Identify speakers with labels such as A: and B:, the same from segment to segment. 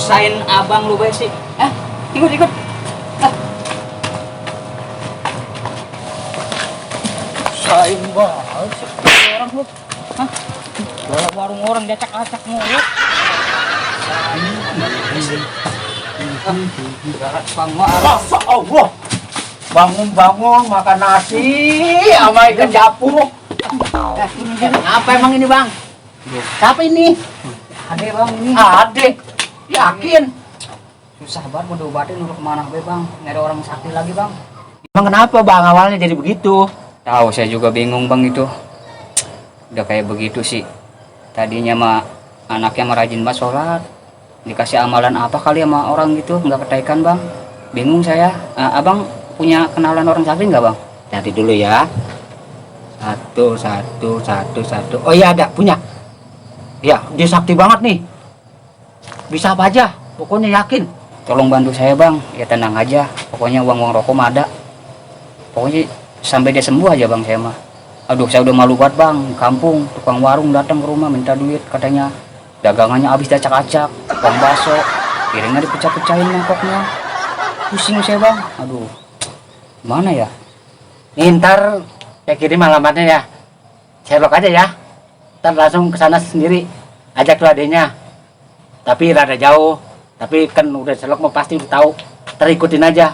A: Nyusahin abang lu bae sih. Ikut. Nyusahin banget sih orang lu. Bawa warung orang diacak-acak mulu.
B: Masa Allah, bangun makan nasi sama ikan japuk.
A: Apa emang ini bang?
B: Siapa ini?
A: Ade bang ini.
B: Adek. Yakin?
A: Susah banget mau diobatin untuk kemana be bang? Nyari orang sakti lagi bang.
B: Emang kenapa bang awalnya jadi begitu?
A: Tahu saya juga bingung bang itu. Udah kayak begitu sih. Tadinya mah anaknya mah rajin banget sholat. Dikasih amalan apa kali sama orang gitu nggak ketaikan bang. Bingung saya. Abang punya kenalan orang sakti nggak bang?
B: Nanti dulu ya. Satu. Oh iya ada, punya. Ya, dia sakti banget nih. Bisa apa aja, pokoknya yakin.
A: Tolong bantu saya bang. Ya tenang aja. Pokoknya uang rokok mah ada. Pokoknya sampai dia sembuh aja bang saya mah. Aduh saya udah malu banget bang. Kampung tukang warung datang ke rumah minta duit katanya dagangannya habis dacak-acak. Tukang bakso piringnya dipecah-pecahin mangkoknya. Pusing saya bang. Aduh mana ya?
B: Nih ntar saya kirim alamatnya ya. Sherlock aja ya. Ntar langsung ke sana sendiri. Ajak tuh adenya. Tapi rada jauh. Tapi kan udah Sherlock mau pasti udah tahu. Terikutin aja.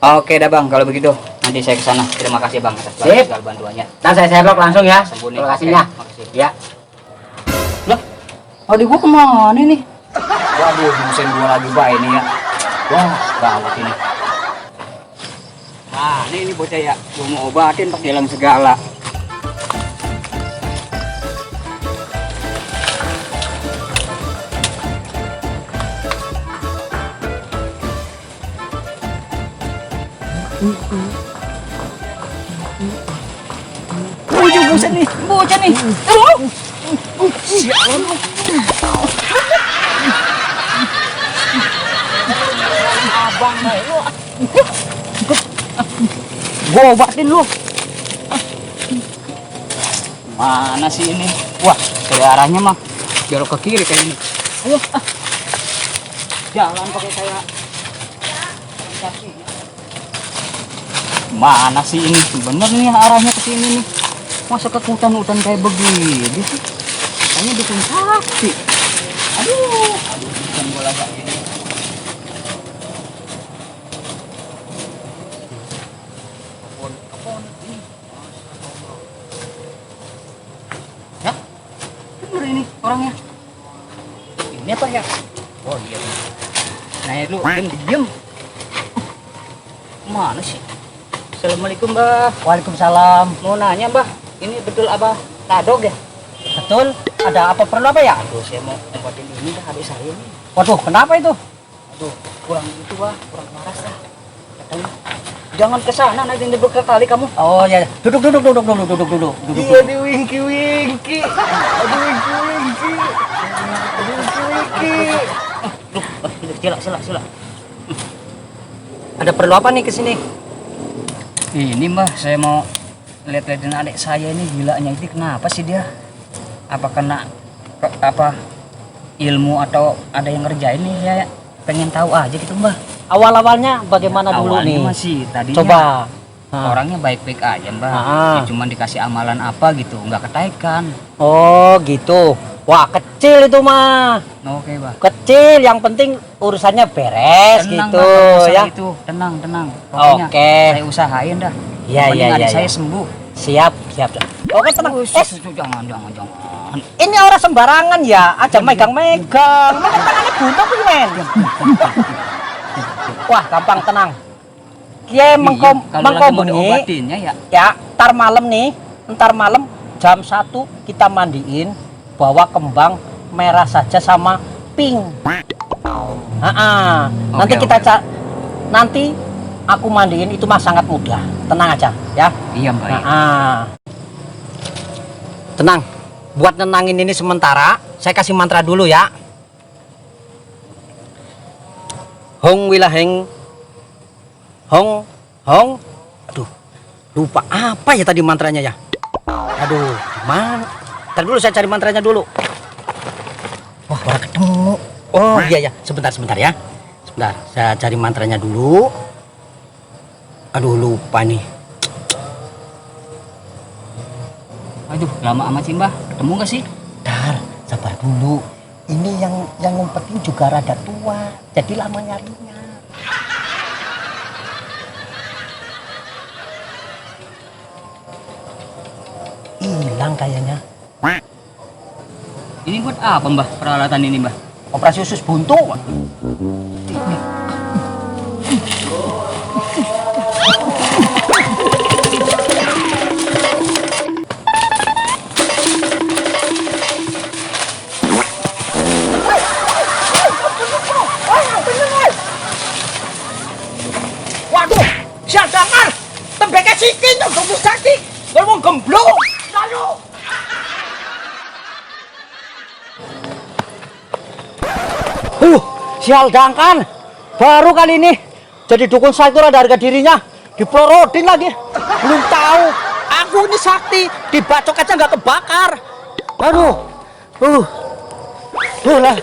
A: Oke dah bang kalau begitu nanti saya ke sana. Terima kasih bang atas
B: Sip.
A: segala bantuannya.
B: Ntar saya Sherlock langsung ya.
A: Sembuh nih.
B: Lokasinya.
A: Oke, makasih.
B: Ya.
A: Lah, adik gua kemana nih? Waduh, musim gua lagi baik ini ya. Wah, gawat ini. Nah, ini bocah ya. Gua mau obatin pakai jalan segala. Bocah nih. Sialan lu. Abang bae lu. Gua obatin lu. Mana sih ini? Wah, dari arahnya mah belok ke kiri kayak ini. Ayo. Jalan pakai kayak kaki. Mana sih ini? Bener nih arahnya ke sini nih. Masa ke hutan-hutan kayak begini sih? Kayaknya dukun sakti. Aduh, bukan bola kayak gini. Kebon ini. Ya, bener ini orangnya. Ini apa ya? Oh iya. Nah lu, diam. Mana sih? Assalamualaikum mbah.
B: Waalaikumsalam.
A: Mau nanya mbah, ini betul abah Ladog ya?
B: Betul. Ada apa perlu apa ya?
A: Aduh saya mau obatin ini dah adik saya nih.
B: Waduh, kenapa itu?
A: Aduh kurang itu bah, kurang waras dah. Katanya jangan ke sana nanti berkali kamu.
B: Oh ya, duduk.
C: Iya di wingki. Aduh wingki.
A: Sila.
B: Ada perlu apa nih ke sini?
A: Ini mbah, saya mau lihat-lihatin adik saya ini gilanya itu kenapa sih dia? Apa kena apa ilmu atau ada yang ngerjain nih ya? Pengen tahu aja gitu mbah.
B: Awal-awalnya bagaimana dulu
A: Awalnya
B: nih?
A: masih tadinya
B: Coba.
A: orangnya baik-baik aja mbah. Ya, cuma dikasih amalan apa gitu, nggak ketaikan.
B: Oh gitu. Wah kecil itu mah.
A: Oke mbah.
B: Kecil, yang penting urusannya beres
A: Tenang,
B: gitu
A: Mbak, nggak usah
B: ya.
A: itu. Tenang. Pokoknya
B: Oke.
A: saya usahain dah.
B: Iya,
A: Pokoknya
B: iya,
A: adik
B: iya,
A: saya
B: iya.
A: sembuh.
B: Siap. Oke tenang.
A: Jangan.
B: Ini orang sembarangan ya. Aja megang-megang. Mana tangannya buntung kuwi men. Wah gampang tenang. Kiye
A: Kalau lagi mau
B: bengi.
A: diobatinnya ya.
B: Ya, ntar malam jam 1 kita mandiin, bawa kembang merah saja sama pink. Nanti
A: Oke,
B: kita
A: oke.
B: nanti aku mandiin itu mah sangat mudah. Tenang aja ya.
A: Iya mbak. Iya.
B: Tenang. Buat nenangin ini sementara, saya kasih mantra dulu ya. Hong wilaheng. Hong. Aduh. Lupa apa ya tadi mantranya ya? Aduh, mana? Ntar dulu saya cari mantranya dulu. Wah, baru ketemu. Oh iya ya, sebentar ya. Sebentar, saya cari mantranya dulu. Aduh lupa nih.
A: Aduh, lama amat sih mbah. Ketemu nggak sih?
B: Dar, sabar dulu. Ini yang ngumpetin juga rada tua, jadi lama nyarinya. Hilang kayaknya.
A: Ini buat apa mbah peralatan ini mbah?
B: Operasi usus buntu.
C: Waduh, siadangan. Tembeknya sikit tuh bagus sakti. Ngomong gemblung. Lalu.
B: Sial dangkan. Baru kali ini jadi dukun sakti ada harga dirinya. Dipelorotin lagi. Belum tahu. Aku ini sakti. Dibacok aja nggak kebakar. Aduh. Lah.